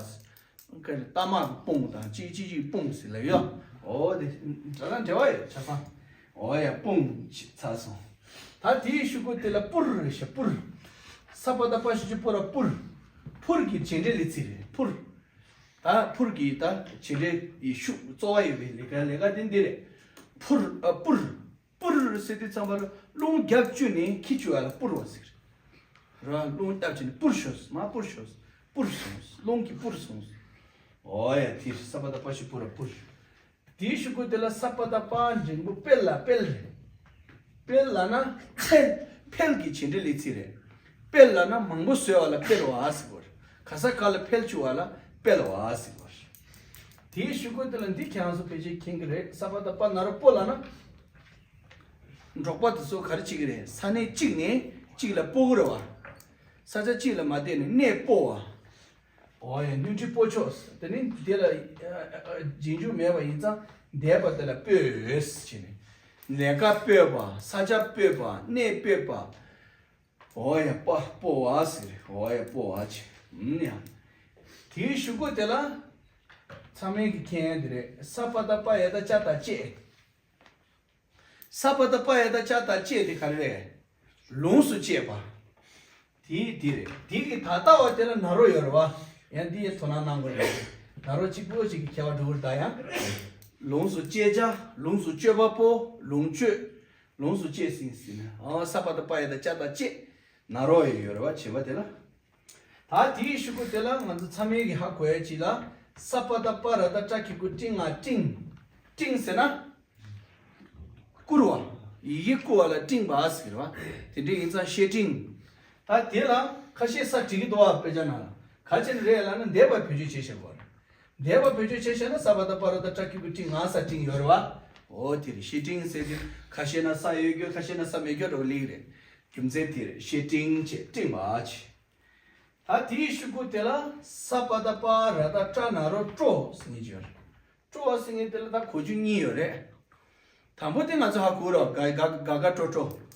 ཨ། ཀ་རེ་རྟ་དམག་གི་དཔུང་དང་གཅིག་གཅིག་གཅིག་དཔུང་ཟེར་ལབ་ཡོད། འོ་དེ་འདྲ་ལ་འབྲེལ་བ་ཡོད་ཆ་ཚང་། འོ་ཡ་དཔུང་ཅིག་ཚར་སོང་། ད་དེའི་གཞུག་གུ་དེ་ལ་པུར་རེད་ཤག་པུར། ས་པ་བཏགས་པ་ཞབས་ཀྱུ་པོ་ལ་པུར། ཕུར་གྱི་བྱེད་འབྲེལ་ལས་ཚིག་རེད་པུར། ད་ཕུར་གྱི་ད་བྱེད་འབྲེལ་ཡི་ཤུགས་རྩོལ་བ་ཡོད་པའི་ལས་ཀ་ལས་ཀ་དེ་འདི་རེད། ཕུར་ཨ་པུར། པུར་ཟེར་དུས་ཙམ་པར་རླུང་རྒྱབ་བཅུག་ནས་ཁྱི་བཅུག་པ་ལ་པུར་བ་ཟེར། ར་རླུང་སྟབས་ཀྱིས་ནི་པུར་ཤོས་མ་པུར་ཤོས། པུར་སོང་། རླུང་གིས་པུར་སོང་། འོ་ཡ་དེ་ས་པ་བཏགས་པ་ཞབས་ཀྱུ་པོ་ལ་པུར། དེའི་གཞུག་གུ་དེ་ལ་ས་པ་བཏགས་པ་འགྲེང་བུ་སྤེལ་ལ་སྤེལ་རེད། སྤེལ་ལབ་ན་འཕེལ། འཕེལ་གྱི་བྱེད་འབྲེལ་ལས་ཚིག་རེད། སྤེལ་ལབ་ན་མང་པོ་བཟོས་པ་ལ་སྤེལ་བ་ཟེར་གོ་རེད། ག་ས་ག་ལ་འཕེལ་བཅུག་པ་ལ་སྤེལ་བ་ཟེར་གོ་རེད། དེའི་གཞུག་གུ་དེ་ལ་འདི་ཁྱེད་རང་ཚོ་ཕལ་ཆེར་མཁྱེན་གྱི་རེད། ས་པ་བཏགས་པ་ན་རོ་སྤོ་ལབ་ན། འབྲོག་པ་དེ་ཚོ་ག་རེ་བྱེད་ཀྱི་རེད། ས་གནས་གཅིག་ནས་གཅིག་ལ་སྤོ་གི་རེད་བ། ས་ཆ་གཅིག་ལ་མ་བསྡད་ནས་གནས་སྤོ་བ། འོ་ཡ་སྣོན་འཕྲི་སྤོ་ཆོག་དེ་ནི་དེ་ལ་རྗེས་འཇུག་མེད་པ་ཡིན་ཙང་འདས་པ་དེ་ལ་སྤོས་ཟེར་ནས། ལས་ཀ་སྤོས་པ། ས་ཆ་སྤོས་པ། གནས་སྤོས་པ། འོ་ཡ་སྤ་སྤོ་བ་ཟེར། འོ་ཡ་སྤོ་བ་བྱེད་ཨུམ་ཡ། དེའི་གཞུག་གུ་དེ་ལ་ཚང་མས་ཀྱི་མཁྱེན་ཡ་དེ་རེད། ས་པ་བཏགས་པ་ཡ་བཏགས་ཅ་བཏགས་ཅེ། ས་པ་བཏགས་པ་ཡ་བཏགས་ཅ་བཏགས་ཅེ་དེ་ག་རེ་རེད། ལོངས་སུ་སྤྱད་པ། དེ་དེ་རེད། དེ་གི་ད་ལྟ་བ་དེ་ལ་ན་རོ་ཡོད་རེད་བ། ཡང་འདི་ཡི་དོ་སྣང་གནང་དགོས་རེད། ན་རོ་གཅིག་པོ་གཅིག་གི་ཁྱད་པར་འགྲོ་གི་རེད་ད་ཡང་། ལོངས་སུ་སྤྱད་བྱ། ལོངས་སུ་སྤྱོད་པ་པོ། ལོངས་སྤྱོད། ལོངས་སུ་སྤྱད་ཟིན་ཟིན་ན་ཨ་ས་པ་བཏགས་པ་ཡ་བཏགས་ཅ་བཏགས་ཅེ། ན་རོ་ཡི་ཡོད་རེད་བ་བྱེད་པ་དེ་ལ། ད་དེའི་གཞུག་གུ་དེ་ལ་ང་ཚོ་ཚང་མས་ཀྱི་ཧ་གོ་ཡ་ཅིག་ལ། ས་པ་བཏགས་པ་ར་བཏགས་སྤྲ་གི་གུ་སྤྲིང་ང་སྤྲིང་། སྤྲིང་ཟེར་ན། བསྐུར་བ། ཡི་གེ་བསྐུར་བ་ལ་སྤྲིང་བ་ཟེར་བ། དེ་འདྲ་ཡིན་ཙང་བཤེས་སྤྲིང་། ད་དེ་ལ་ཁ་ཤས་ས་བྲིས་ཀྱི་འདུག་བ་དཔེ་ཆ་ནང་ལ། ག་ཅི་རེད་ལབ་ན་འདས་པ་བེད་སྤྱོད་བྱས་བཞག་གོ། འདས་པ་བེད་སྤྱོད་བྱས་བཞག་ན་ས་པ་བཏགས་པ་ར་བཏགས་སྤྲ་གི་གུ་སྤྲིང་ང་ས་སྤྲིང་ཡོད་རེད་བ། འོ་དེ་རེད། བཤེས་སྤྲིང་ཟེར་དུས་ཁ་ཤས་ན་ས་ཡོད་རྒྱུ་ཁ་ཤས་ན་ས་མེད་རྒྱུ་འདྲ་བོ་ལིག་རེད། རྒྱུ་མཚན་དེ་རེད། བཤེས་སྤྲིང་བྱས་སྤྲིང་བ་བྱས། ད་དེའི་གཞུག་གུ་དེ་ལ་ས་པ་བཏགས་པ་ར་བཏགས་སྤྲ་ན་རོ་སྤྲོ་ཟེར་མཁན་ཅིག་ཡོད་རེད། སྤྲོ་བ་ཟེར་མཁན་དེ་ལ་ད་གོ་རྒྱུ་གཉིས་ཡོད་རེད། དང་པོ་དེ་ང་ཚོ་ཧ་གོ་རོགས། དགའ་དགའ་དགའ་དགའ་སྤྲོ་སྤྲོ།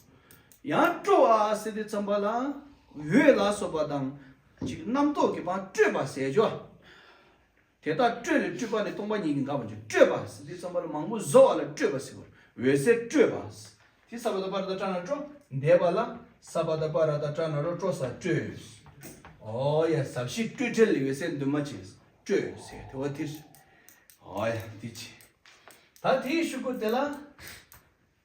ཡང་སྤྲོ་བ་ཟེར་དུས་ཙམ་པ་ལ་འོད་ལ་སོགས་པ་དང་ཅིག་རྣམ་རྟོག་གི་བར་སྤྲོས་པ་ཟེར་ཅོ། དེ་དག་སྤྲོས་ནས་སྤྲུལ་པ་ནི་སྟོང་པ་ཉིད་ཀྱིས་འགག་པར་འགྱུར། སྤྲོས་པ་ཟེར་དུས་ཙམ་པ་ལ་མང་པོ་བཟོ་བ་ལ་སྤྲོས་པ་ཟེར་བ། འོད་གསལ་སྤྲོས་པ། དེ་ས་པ་བཏགས་པ་ར་བཏགས་སྤྲ་ན་རོ་སྤྲོ། འདས་པ་ལ་ས་པ་བཏགས་པ་ར་བཏགས་སྤྲ་ན་རོ་སྤྲོ་ས་སྤྲོས། འོ་ཡ་ཟབ་ཞི་སྤྲོས་བྲལ་ལ་འོད་གསལ་འདུས་མ་བྱས་སྤྲོས་ཟེར་དེ་བ་དེ་རེད། འོ་ཡ་དེ་ཅི། ད་དེའི་གཞུག་གུ་དེ་ལ།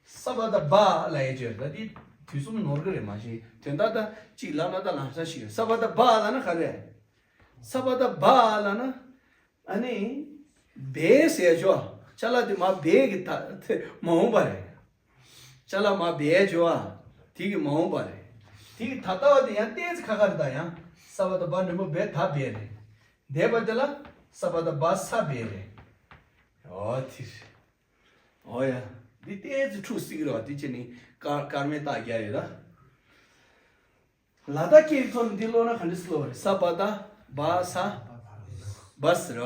ས་པ་བཏགས་སྦ་ལབ་ཡས་ཅིག་ཡོད་རེད། ད་དེ་དུས་གསུམ་ནོར་གི་རེད་མ་གཞི་དོན་དག་ད་གཅིག་ལབ་ན་ད་ལམ་སང་ཤེས་ཡོད། ས་པ་བཏགས་སྦ་ལབ་ན་ག་རེ། ས་པ་བཏགས་སྦ་ལབ་ན། ཨ་ནི། སྦས་ཟེར་ཡས་ཅོ། ཅ་ལག་དེ་མར་སྦས་ཀྱི་ད་དེ་མ་འོངས་པ་རེད། ཅ་ལག་མར་སྦས་ཅོ་ཨ། དེ་གི་མ་འོངས་པ་རེད། དེ་གི་ད་ལྟ་བ་དེ་ཡང་ཏོག་ཙམ་ཁ་ཁ་རེད། ད་ཡང་ས་པ་བཏགས་སྦ་འགྲེང་བུ་སྦེ་ད་སྦས་རེད། འདས་པ་དེ་ལ་ས་པ་བཏགས་སྦ་ས་སྦས་རེད། འོ་དེ་རེད། འོ་ཡ། འདི་ཏོག་ཙམ་འཁྲུག་སྲིད་ཀྱི་རེད་བ། དེ་བྱས་ནས་ཀར་ཀརྨས་རྟགས་བརྒྱབ་ཡོད་ད། ལ་དྭགས་སྐད་ཀྱི་ཐོག་ནས་འདི་ཀློག་ན་ག་འདྲ་སེ་ཀློག་རེད། ས་པ་བཏགས་སྦ་ས་སྦས་ཟེར་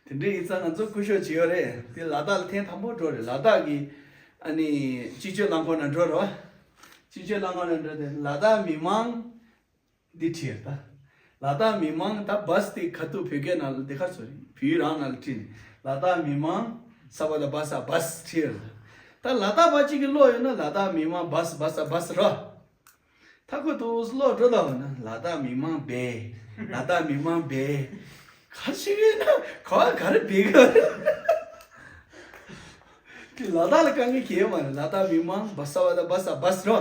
བ། དེ་འདྲ་ཡིན་ཙང་ང་ཚོ་སྐུ་ཞབས་བྱེད་ཡོད་རེད། དེ་ལ་དྭགས་ལ་ཐེངས་དང་པོ་འགྲོ་རེད། ལ་དྭགས་ཀྱི་ཨ་ནི་སྤྱི་སྤྱོད་རླངས་འཁོར་ནང་འགྲོ་རེད་བ། སྤྱི་སྤྱོད་རླངས་འཁོར་ནང་འགྲོ་དེ་ལ་དྭགས་མི་མང་འདི་བྲིས་ཡོད་ད། ལ་དྭགས་མི་མང་ད་སྦས་དེ་ཁ་ཐུག་བོད་སྐད་ནང་ལ་དེ་ག་ཚོད་རེད། བོད་ཡིག་རང་ནང་ལ་བྲིས་ནས་ལ་དྭགས་མི་མང་ས་པ་བཏགས་སྦ་ས་སྦས་བྲིས་ཡོད་ད། ད་ལ་དྭགས་པ་གཅིག་གིས་ཀློག་ཡོད་ན་ལ་དྭགས་མི་མང་སྦས་སྦ་ས་སྦས་ར། ད་ཁོ་ཏོག་ཙམ་ཀློག་འགྲོ་ད་བ་ན་ལ་དྭགས་མི་མང་སྦས། ལ་དྭགས་མི་མང་སྦས། ག་ཞིག་ཡིན་ན་ག་བ་ག་རེ་སྦས་གི་རེད། དེ་ལ་དྭགས་ལ་དཀའ་ངལ་གང་ཡང་མ་རེད། ལ་དྭགས་མི་མང་སྦ་ས་པ་བཏགས་སྦ་ས་སྦས་ར།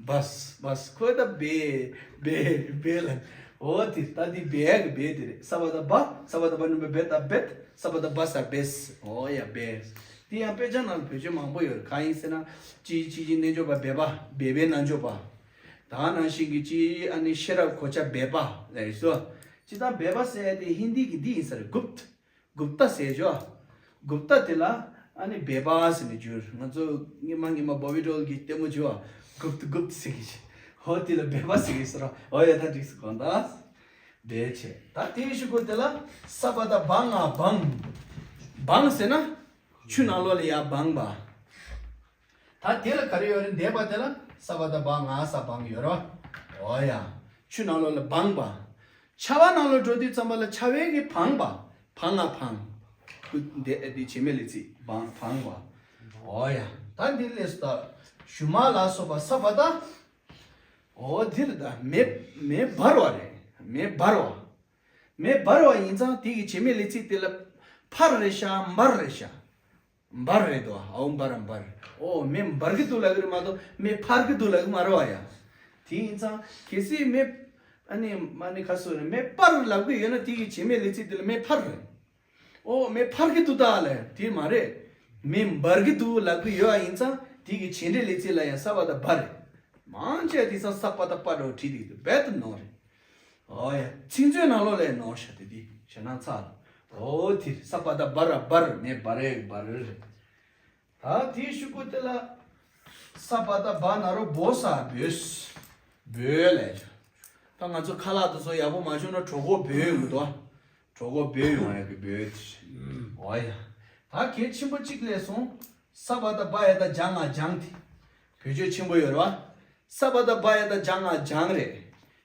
སྦས། སྦས། ཁོ་ད་སྦས། སྦས། སྦས་ལ། འོ་དེ་ད་དེ་སྦས་གི་སྦས་དེ་རེད། ས་པ་བཏགས་སྦ། ས་པ་བཏགས་སྦ་འགྲེང་བུ་སྦེ་ད་སྦེད། ས་པ་བཏགས་སྦ་ས་སྦས། འོ་ཡ་སྦས། དེ་ཡང་དཔེ་ཆ་ནང་ལ་བེད་སྤྱོད་མང་པོ་ཡོད་རེད། གང་ཡིན་ཟེར་ན། སྤྱི་སྤྱི་སྤྱིའི་རྣལ་འབྱོར་པ་སྦས་པ། སྦས་པའི་རྣལ་འབྱོར་པ། ད་ནང་བཞིན་གྱི་སྤྱི་ཨ་ནི་ཤེས་རབ་གོ་ཆ་སྦས་པ་ལབ་ཡོད་སོ། སྤྱིར་བཏང་སྦས་པ་ཟེར་ཡ་དེ་ཧིན་དི་གི་འདི་ཡིན་ས་རེད། གུབྟ། གུབྟ་ཟེར་ཅོ། གུབྟ་དེ་ལ་ཨ་ནི་སྦས་པ་ཟེར་ནས་བསྒྱུར། ང་ཚོ་སྔོན་མ་སྔོན་མ་བོ་བི་ཌོལ་གྱི་ལྟད་མོ་བྱེད་པ། གུབྟ་གུབྟ་ཟེར་གྱི་ཧོ་དེ་ལ་སྦས་པ་ཟེར་གྱི་ཟེར་རོ། ཨོ་ཡ་ད་འགྲིག་སོང་གོ་ད། སྦས་བྱས། ད་དེའི་གཞུག་གུ་དེ་ལ་ས་པ་བཏགས་སྦ་ང་སྦངས། སྦངས་ཟེར་ན། ཆུ་ནང་ལོགས་ལ་ཡར་སྦངས་པ། ད་དེ་ལ་ག་རེ་ཡོད་རེད། འདས་པ་དེ་ལ་ས་པ་བཏགས་སྦ་ང་ས་སྦངས་ཡོད་རེད་བ། ཨོ་ཡ། ཆུ་ནང་ལོགས་ལ་སྦངས་པ། ཆ་བ་ནང་ལ་འགྲོ་དུས་ཙམ་པ་ལ་ཆ་བའི་གི་བང་བ། བང་ང་བང་། ཀུ་འདི་འདི་བྱེད་མེད་ལས་ཚིག་བང་བང་བ། འོ་ཡ། ད་འདི་ལས་སུ་ད་ཞུ་མ་ལ་སོགས་པ་ས་བ་ད། འོ་འདིར་ད་མེ་མེ་འབར་བ་རེད། མེ་འབར་བ། མེ་འབར་བ་ཡིན་ཙང་དེ་གི་བྱེད་མེད་ལས་ཚིག་དེ་ལ་འཕར་རེད་ཤག་འབར་རེད་ཤག་འབར་རེད་དོ། ཨའོ་འབར་འབར། ཨོ་མེ་འབར་གི་འདུག་ལབ་གི་རེད་མ་གཏོགས་མེ་འཕར་གི་འདུག་ལབ་གི་མ་རེད་བ་ཡ། དེ་ཡིན་ཙང་གལ་སྲིད་མེ་ཨ་ནི་མ་ནི་ཁ་སོ་རེད། མེ་སྤར་ལབ་གི་ཡོད་ན་དེ་གི་བྱེད་མེད་ལས་ཚིག་དེ་ལ་མེ་འཕར་རེད། ཨོ་མེ་འཕར་གི་འདུག་ད་ལབ་དེ་མ་རེད། མེ་འབར་གི་འདུག་ལབ་གི་ཡོད་ཨ། ཡིན་ཙང་དེ་གི་བྱེད་འབྲེལ་ལས་ཚིག་ལ་ཡང་ས་བ་ད་འབར་རེད། མང་ཆེ་དེང་སང་ས་པ་ད་པ་འདྲ་བོ་བྲིས་འདུག་རྦད་དེ་ནོར་རེད། ཨོ་ཡ། ཚིག་མཛོད་ནང་ལོགས་ལ་ནོར་ཤག་དེ་དེ་ཞེ་ན་ཚ་ལ། ཨོ་དེ་ས་པ་ད་འབར་ར་འབར་མེ་འབར་རེ་འབར་རེ་རེད། ད་དེའི་ཤུ་གུ་དེ་ལ་ས་པ་ད་བ་ན་རོ་བོ་ས་བོས། བོས་ལས། ད་ང་ཚོ་ཁ་ལག་དེ་ཚོ་ཡག་པོ་མ་བྱུང་ན་གྲོད་ཁོག་བོས་ཡོང་གི་འདུག་གྲོད་ཁོག་བོས་ཡོང་ཡག་གི་བོས་དེ་རེད། ཨོ་ཡ། ད་གལ་ཆེན་པོ་གཅིག་སླེབས་སོང་། ས་པ་ད་བ་ཡ་ད་ཇ་ང་ཇང་དེ། བེད་སྤྱོད་ཆེན་པོ་ཡོད་རེད་བ། ས་པ་ད་བ་ཡ་ད་ཇ་ང་ཇང་རེད།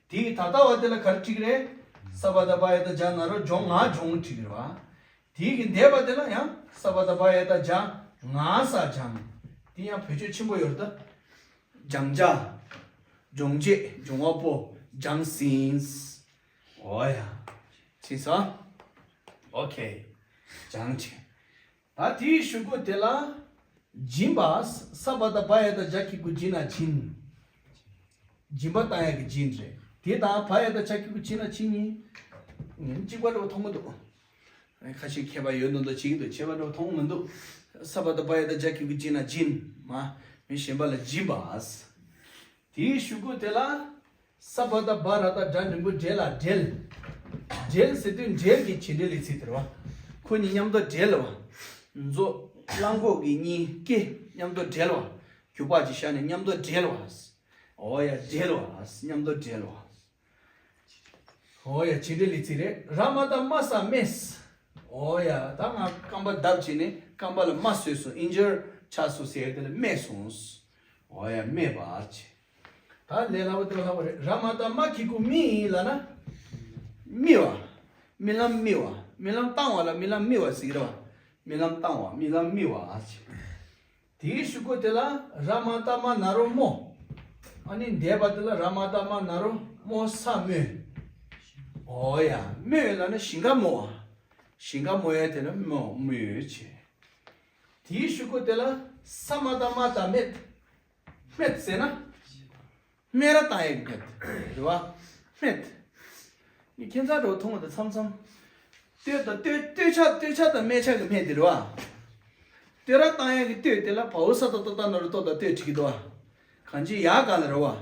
དེ་གི་ད་ལྟ་བ་དེ་ལ་ག་རེ་བྲིས་ཀྱི་རེད། ས་པ་ད་བ་ཡ་ད་ཇ་ན་རོ་ཇོང་ང་ཇོང་བྲིས་ཀྱི་རེད་བ། དེ་གི་འདས་པ་དེ་ལ་ཡང་ས་པ་ད་བ་ཡ་ད་ཇ་ང་ས་ཇང་། དེ་ཡང་བེད་སྤྱོད་ཆེན་པོ་ཡོད་རེད་ད། ཇང་ཇ། ཇོང་ཇེ། ཇོང་བ་པོ། ཇང་སིན། ཨོ་ཡ། ཕྱིན་སོང་། ཨོ་ཁེ། ཇང་ཇེ། ད་དེའི་ཤུ་གུ་དེ་ལ། སྦྱིན་པ། ས་པ་ད་བ་ཡ་ད་ཇ་གི་གུ་སྦྱིན་ན་སྦྱིན། སྦྱིན་པ་བཏང་ཡག་གི་སྦྱིན་རེད། དེ་དང་བ་ཡ་ད་ཇ་གི་གུ་སྦྱིན་ན་སྦྱིན་གཉིས། ངན་གཅིག་པ་འདྲ་བོ་མཐོང་གི་འདུག་ཁ་ཤས་མཁས་པ་ཡོད་མདོག་མདོག་བྱེད་ཀྱི་འདུག་མཁས་པ་འདྲ་བོ་མཐོང་མི་འདུག་ས་པ་ད་བ་ཡ་ད་ཇ་གི་གུ་སྦྱིན་ན་སྦྱིན། མ། མི་གཞན་པ་ལ་སྦྱིན་པ། དེའི་ཤུ་གུ་དེ་ལ། ས་པ་ད་བ་ར་ད་སྒྲ་འགྲེང་བུ་འབྲེལ་ལ་འབྲེལ། འབྲེལ་ཟེར་དུས་འབྲེལ་གྱི་བྱེད་འབྲེལ་ལས་ཚིག་དེ་རེད་བ། ཁོ་གཉིས་མཉམ་དུ་འབྲེལ་བ། མཛོ། གླང་གོག་གི་གཉིས་སྐེ་མཉམ་དུ་འབྲེལ་བ། རྒྱུག་པ་ཅིག་བཞག་ནས་མཉམ་དུ་འབྲེལ་བ། ཨོ་ཡ་འབྲེལ་བ། མཉམ་དུ་འབྲེལ་བ། ཨོ་ཡ་བྱེད་འབྲེལ་ལས་ཚིག་རེད། ར་མ་ད་མ་ས་རྨས། ཨོ་ཡ་ད་ང་རྐང་པ་བརྡབ་བྱས་ནས་རྐང་པ་ལ་རྨ་བཟོས་སོང་། ཨིན་ཇར་ཆགས་སོང་ཟེར་དེ་ལ་རྨས་སོང་། ཨོ་ཡ་རྨས་པ་བྱེད། ད་ལས་སླ་པོ་དེ་ལ་ལྷག་པ་རེད། ར་མ་ད་མ་གི་གུ་རྨི་ལབ་ན། རྨི་བ། རྨི་ལམ་རྨི་བ། རྨི་ལམ་བཏང་བ་ལ་རྨི་ལམ་རྨི་བ་ཟེར་གི་རེད་བ། རྨི་ལམ་བཏང་བ། རྨི་ལམ་རྨི་བ་ཨ་ཅེ། དེའི་ཤུ་གུ་དེ་ལ་ར་མ་ད་མ་ན་རོ་རྨོ། ཨ་ནི་འདས་པ་དེ་ལ་ར་མ་ད་མ་ན་རོ་རྨོ་ས་རྨོས། ཨོ་ཡ་རྨོས་ལབ་ན་ཞིང་ཁ་རྨོ་བ། ཞིང་ཁ་རྨོ་ཡ་དེ་ལ་རྨོ་རྨོས་བྱེད། དེའི་ཤུ་གུ་དེ་ལ་ས་མ་ད་མ་ད་རྨད། རྨད་ཟེར་ན། སྨད་ར་བཏང་ཡག་གི་རྨད། རེད་བ། རྨད། ནི་ཁྱད་མཚར་འདྲ་བོ་མཐོང་བ་དང་མཚམས་མཚམས། བསྟོད་དང་བསྟོད་བསྟོད་ཆ་བསྟོད་ཆ་དང་སྨད་ཆ་གི་སྨད་དེ་རེད་བ། བསྟོད་ར་བཏང་ཡག་གི་བསྟོད་དེ་ལ་བའོ་ས་ཏོ་ཏོ་ཏ་ན་རོ་ཏོ་དང་བསྟོད་བྲིས་ཀྱི་འདུག་བ། གང་ཅི་ཡག་ག་ལ་རེད་བ།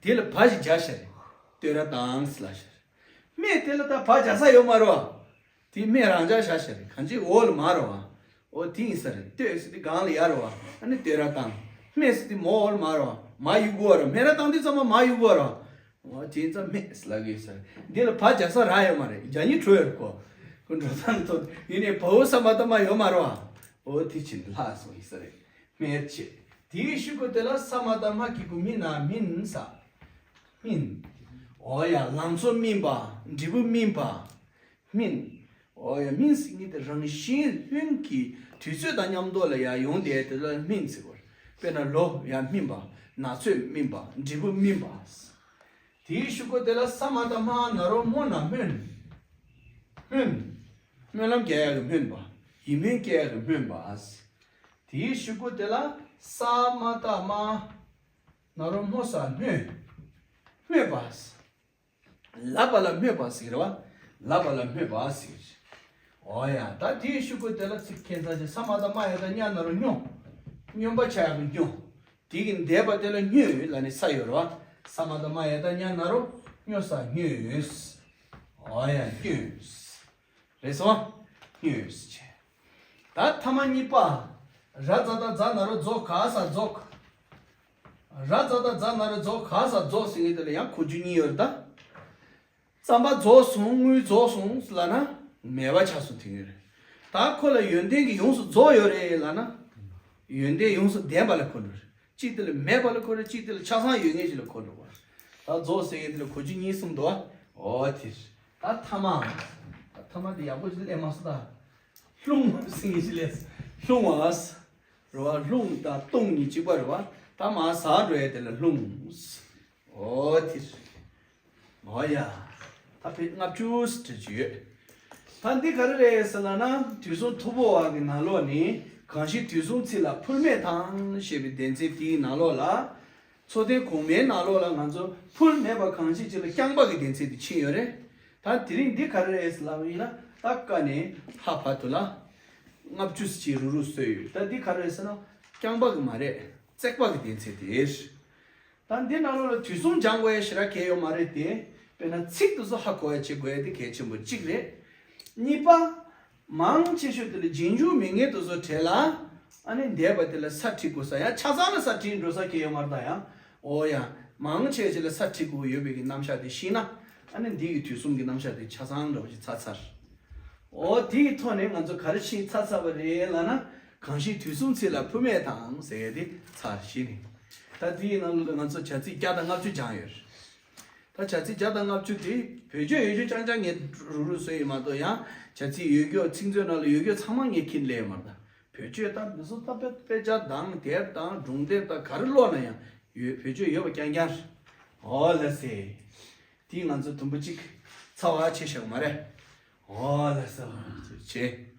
དེ་ལ་བ་ཞིག་བརྒྱབ་ཤ་རེད། བསྟོད་ར་བཏང་ལ་ཤ་རེད། སྨད་དེ་ལ་ད་བ་བརྒྱབ་ས་ཡོད་མ་རེད་བ། དེ་སྨད་རང་འཇགས་བཞག་བཞག་རེད། གང་ཅི་འོ་ལ་མ་རེད་བ། འོ་དེ་ཡིན་ས་རེད། བསྟོད་ཟེར་དུས་སྒང་ལ་ཡར་རེད་བ། ཨ་ནི་བསྟོད་ར་བཏང་། སྨད་ཟེར་དུས་མོ་འོ་ལ་མ་རེད་བ། མ་གཡུག་གོ་ར། སྨད་ར་བཏང་དུས་ཙམ་པ་མ་གཡུག་གོ་ར། འོ་དེ་ཡིན་ཙང་སྨད་ཟེར་ལབ་གི་ཡོད་ས་རེད། འདི་ལ་བ་བརྒྱབ་ས་རག་ཡོད་མ་རེད། བརྒྱབ་སྙིང་བྲོ་ཡོད་རེད་ཁོ། ཁོ་འགྲོ་སྟངས་ཐོག་ཡིན་ནའི་བའོ་ས་མ་ད་མ་ཡོད་མ་རེད་བ། འོ་དེ་ཕྱིན་ལྷག་སོང་ཡིན་ས་རེད། སྨད་བྱེད། དེའི་ཤུ་གུ་དེ་ལ་ས་མ་ད་མ་གི་གུ་རྨི་ན་རྨིན་ས། རྨིན། འོ་ཡ་ལང་ཚོ་རྨིན་པ། འབྲས་བུ་རྨིན་པ། རྨིན། འོ་ཡ་རྨིན་ཟེར་མཁན་དེ་རང་བཞིན་ལྷུན་གྱིས་དུས་ཚོད་དང་མཉམ་དུ་ལ་ཡང་ཡོང་བསྡད་དེ་ལ་རྨིན་ཟེར་བ། དཔེར་ན་ལོ་ཡང་རྨིན་པ། ན་ཚོད་རྨིན་པ། འབྲས་བུ་རྨིན་པ། དེའི་ཤུ་གུ་དེ་ལ་ས་མ་ད་མ་ན་རོ་རྨོ་ན་རྨོན། རྨོན། སྨོན་ལམ་རྒྱག་ཡག་གི་རྨོན་པ། ཡིད་སྨོན་སྐྱེ་ཡག་གི་རྨོན་པ། དེའི་ཤུ་གུ་དེ་ལ་ས་མ་ད་མ་ན་རོ་རྨོ་ས་རྨོས། རྨོས་པ། ལབ་པ་ལ་སྨོད་པ་ཟེར་གི་རེད་བ། ལབ་པ་ལ་སྨོད་པ་ཟེར་གི་རེད། འོ་ཡ། ད་དེའི་ཤུ་གུ་དེ་ལ་ཚིག་ཁྱད་མཚར་ཅན། ས་མ་ད་མ་ཡ་ད་ཉ་ན་རོ་སྨྱོ། སྨྱོན་པ་ཆགས་ཡག་གི་སྨྱོ། དེ་གི་འདས་པ་དེ་ལ་སྨྱོས་ལབ་ནས་ས་ཡོད་རེད་བ། ས་མ་ད་མ་ཡ་ད་ཉ་ན་རོ་སྨྱོ་ས་སྨྱོས། འོ་ཡ་སྨྱོས། རེད་སོང་། སྨྱོས་བྱས། ད་ཐ་མ་གཉིས་པ། ར་ཛ་ད་ཛ་ན་རོ་ཛོ་ག་ས་རྫོགས། ར་ཛ་ད་ཛ་ན་རོ་ཛོ་ག་ས་རྫོགས་ཟེར་མཁན་དེ་ལ་ཡང་གོ་རྒྱུ་གཉིས་ཡོད་རེད་ད། རྩམ་པ་རྫོགས་སོང་། དངུལ་རྫོགས་སོང་ལབ་ན་མེད་པ་ཆགས་སོང་དེ་ཡིན་རེད། ད་ཁོ་ལ་ཡོན་ཏན་གྱི་ཡོངས་སུ་རྫོགས་ཡོད་རེད་ལབ་ན། ཡོན་ཏན་ཡོངས་སུ་ལྡན་པ་ལ་གོ་འགྲོ་རེད། གཅིག་དེ་ལ་མེད་པ་ལ་གོ་རེད། གཅིག་དེ་ལ་ཆ་ཚང་ཡོད་མཁན་ཞིག་ལ་གོ་འགྲོ་བ། ད་རྫོགས་ཟེར་མཁན་དེ་ལ་གོ་རྒྱུ་གཉིས་གསུམ་འདུག་བ། འོ་དེ་རེད། ཨ་ཐ་མ། ཨ་ཐ་མ་དེ་ཡག་པོ་ཅིག་ལས་མ་སོང་ད། ལྷུང་ཟེར་མཁན་ཞིག་ལས། ལྷུང་བ། རེད་བ། ལྷུང་དང་ལྟུང་གཉིས་གཅིག་པ་རེད་བ། ད་མར་ཟག་འགྲོ་ཡ་དེ་ལ་ལྷུང་། ཨོ་དེ་རེད། ཨོ་ཡ། ད་ཕེ་ལྔ་བཅུ་ཙམ་ཡོད། ད་འདི་ག་རེ་རེད་ཟེར་ལབ་ན། དུས་གསུམ་མཐུ་བོ་བ་གི་ནང་ལོགས་ནས། གང་ཞིག་དུས་གསུམ་ཚིག་ལ་ཕུལ་མེད་དང་ཞེས་པའི་སྡེ་ཚན་དེའི་ནང་ལོགས་ལ། མཚོ་སྡེ་གོང་མའི་ནང་ལོགས་ལ་ང་ཚོ་ཕུལ་མེད་པ་གང་ཞིག་ཅིག་ལ་རྐྱང་པ་གི་སྡེ་ཚན་དེ་ཕྱིན་ཡོད་རེད། ད་དེ་རིང་འདི་ག་རེ་རེད་ཟེར་ལབ་པ་ཡིན་ན། ད་ཀ་ནས་ཧ་བར་དུ་ལ་ལྔ་བཅུ་ཙམ་རུག་རུག་བཟོས་ཡོད། ད་འདི་ག་རེ་རེད་ཟེར་ན། རྐྱང་པ་གི་མ་རེད། བརྩེགས་པ་གི་སྡེ་ཚན་དེ་རེད། ད་འདི་ནང་ལོགས་ལ་དུས་གསུམ་སྦྱང་དགོས་ཡ་ཞེ་དྲག་གང་ཡང་ཡོད་མ་རེད་དེ། དཔེར་ན་ཚིག་དེ་ཚོ་ཧ་གོ་ཡ་བྱེད་དགོས་ཡ་དེ་གལ་ཆེན་པོ་གཅིག་རེད། གཉིས་པ། མང་ཆེ་ཤོས་དེ་ལ་རྗེས་འཇུག་མི་ངེས་དེ་ཚོ་བྲལ་ལ། ཨ་ནི་འདས་པ་དེ་ལ་ས་བྲིས་དགོས་ས། ཡང་ཆ་ཚང་ལ་ས་བྲིས་འགྲོ་ས་གང་ཡང་ཡོད་མ་རེད་ད་ཡང་། ཨོ་ཡ། མང་ཆེ་ཆེ་ལ་ས་བྲིས་དགོས་ཡོད་པའི་གི་རྣམ་གཞག་དེ་ཤེས་ན། ཨ་ནི་འདི་གི་དུས་གསུམ་གྱི་རྣམ་གཞག་དེ་ཆ་ཚང་འདྲ་པོ་ཞིག་ཚར་ཚར། ཨོ་དེ་ཡི་ཐོག་ནས་ང་ཚོ་ག་རེ་ཤེས་ཚར་ཚར་བ་རེད་ལབ་ན། གང་ཞིག་དུས་གསུམ་ཚིག་ལ་ཕུལ་མེད་དང་ཟེར་ཡ་དེ་ཚར་ཤེས་ནས། ད་དེའི་ནང་ལ་ང་ཚོ་བྱ་ཚིག་བརྒྱ་དང་ལྔ་བཅུ་སྦྱངས་ཡོད་རེད། ད་བྱ་ཚིག་བརྒྱ་དང་ལྔ་བཅུ་དེ་བེད་སྤྱོད་ཡོད་རྒྱུ་རྐྱང་རྐྱང་ངས་རུག་རུག་བཟོས་ཡོད་མ་གཏོགས། ཡང་བྱ་ཚིག་ཡོད་རྒྱུ། ཚིག་མཛོད་ནང་ལ་ཡོད་རྒྱུ་ཚང་མ་ངས་ཁྱེར་སླེབས་ཡོད་མ་རེད་ད། བེད་སྤྱོད་ད་མི་བཟོ་ད། དཔེ་དཔེ་ཆ་དང་དེབ་དང་སྒྲུང་དེབ་དང་ག་རེ་ཀློག་ན་ཡང་ཡོད། བེད་སྤྱོད་ཡོད་པ་རྐྱང་རྐྱང་རེད། ཨོ་ལགས་སེ། དེ་ང་ཚོ་དུམ་བུ་གཅིག་ཚར་བ་ཆེ་ཤག་མ་རེད། ཨོ་ལགས་སེ། བྱས།